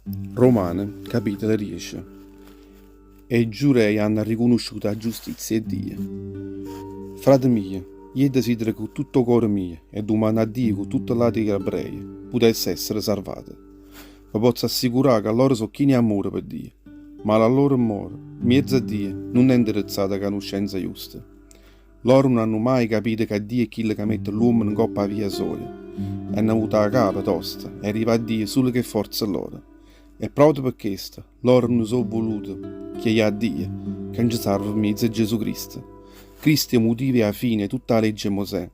Romane, capitolo diece. E Giurei hanno arricunusciuto 'a giustizia 'e Dio. Frate mio, io desidero cu tutto 'o core mio e dumanno a Dio cu tutte ll'ate ebrei putesse essere sarvate. Ve pozzo assicurà ca lloro so' chine 'e ammore pe Dio, ma la loro ammore, mmiezzo a Dio, nun è 'nderezzata 'a canuscenza justa. Loro nun hanno maje capito ca Dio è chillo ca mette ll'uommene 'ncopp' 'a via soja. Hanno avuto 'a capa tosta e arriva a Dio sulo ch' 'e forze loro. E proprio pe chesto loro nun so' vulute chieià a Dio ca nce sarva 'mmiezzo a Gesù Cristo. Cristo è 'o mutivo e 'a fine 'e tutta 'a legge 'e Mosè.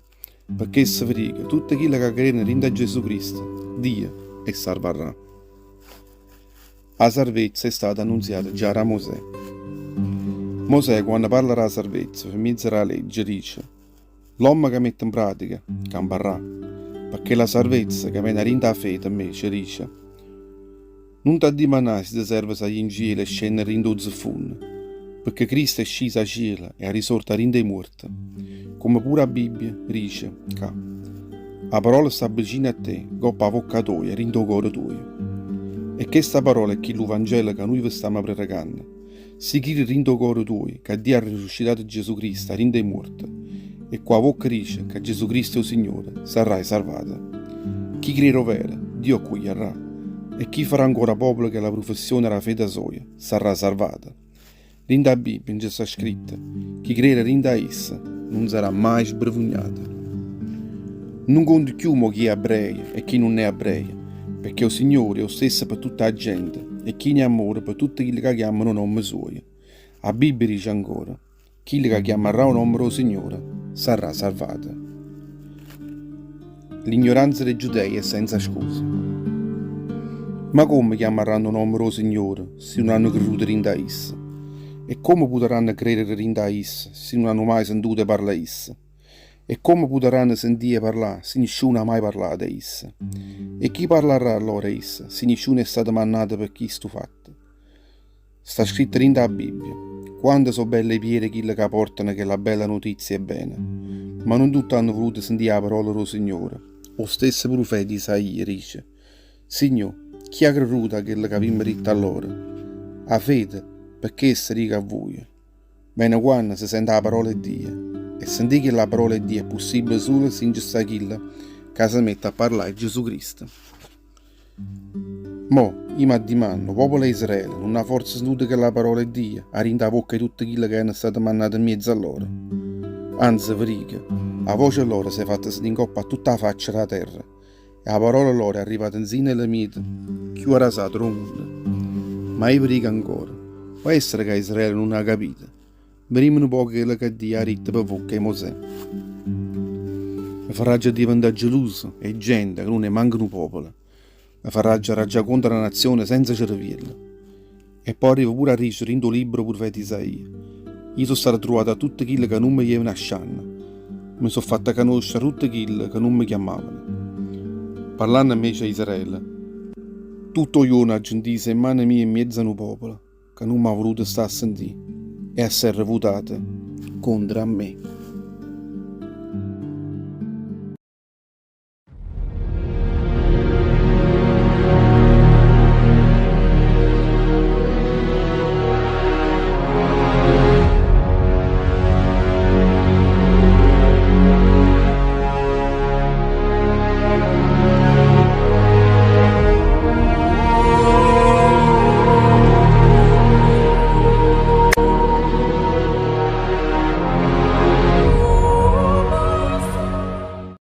Pe chesto ve dico, tutte chille ca crereno dint' a Gesù Cristo, Dio 'e sarvarrà. A sarvezza è stata annunziata già ra Mosè. Mosè, quanno parla d' 'a sarvezza, pe mmiezzo d' 'a legge, dice, L'ommo ca mette 'npratica, camparrà. Pecché la sarvezza ca vene 'a dint' 'a fede, 'mmece, dice, Nun t'addimannà si te serve saglì 'ncielo e scennere dint' 'o zeffunno, pecché Cristo è sciso 'a cielo e ha risorto 'a dint' 'e muorte, comme pure 'a Bibbia dice ca 'A parola sta vicino a te, 'ncopp' 'a vocca toja, dint' 'o core tuojo. E chesta parola è chillu Vangelo ca nuje ve stammo prerecanno. Si crire dint' 'o core tuojo ca Dio ha risuscitato Gesù Cristo 'a dint' 'e muorte, e cu 'a vocca dice ca Gesù Cristo è 'o Signore, sarrai sarvato. Chi crere overo, Dio 'o accugliarrà, e chi farà ancora popolo chella prufessione d' 'a fede soja, sarrà sarvato. Dint' 'a Bibbia nce sta scritto, Chi crere dint' 'a essa nun sarà maje sbrevugnato. Nun conta cchiù mo chi è abbrejo e chi nun è abbrejo, pecché 'o Signore è 'o stesso pe tutta 'a gente e chino 'e ammore pe tutte chille ca chiammano 'o nomme suojo. A Bibbia dice ancora, Chillo ca chiammarrà 'o nomme d' 'o Signore sarrà salvato. L'ignoranza d' 'e Giudei è senza scusa. Ma comme chiammarranno 'o nomme d' 'o Signore si nun hanno creduto dint' 'a Isso? E comme putarranno credere dint' 'a Isso si nun hanno maje sentuto 'e parlà 'e Isso? E comme putarranno sentì 'e parlà si nisciuno ha maje parlato 'e Isso? E chi parlarrà allora 'e Isso si nisciuno è stato mannato pe chistu fatto? Sta scritto dint' 'a Bibbia, Quanto so' belle 'e piere 'e chille ca portano chella bella nutizia 'e bene! Ma nun tutte hanno vuluto sentì 'a parola d' 'o Signore. O stesso prufeta Isaia dice, Signò, chi ha creduto a chello c'avimmo ditto a lloro? A fede, pe chesto dico a vuje, vene quanno se sente 'a parola 'e Dio. E sentì chella parola 'e Dio è pussibile sulo si nce sta chillo ca se mette a parlà 'e Gesù Cristo. Mo, io m'addimanno, 'o popolo 'e Israele nun ha forze sentuto chella parola 'e Dio 'a dint' 'a vocca 'e tutte chille ca erano state mannate 'mmiezzo a lloro? Anze, ve dico, 'a voce lloro s'è fatta sentì 'ncoppa a tutta 'a faccia d' 'a terra, e 'a parola lloro è arrivata 'nzino 'e limite cchiù arrasate d' 'o munno. Ma io ve dico ancora, pò essere ca Israele nun ha capito? Vedimmo nu poco chello ca Dio ha ditto pe vocca 'e Mosè. Me farraggio addiventà geluso 'e gente ca nun è manco nu popolo, me farraggio arraggià contro na nazione senza cerviello. E po' arriva pure a dicere dint' 'o libbro 'o prufeta Isaia, Io so' stato truvato 'a tutte chille ca nun me jevano ascianno, me so' fatto canoscere 'a tutte chille ca nun me chiammavano. Parlanno invece 'e Israele, Tutto 'o juorno aggio 'ntiso 'e mmane mie 'mmiez'a nu popolo. Ca nun m'ha vuluto sta a sentì e a s'è revutata contro a me.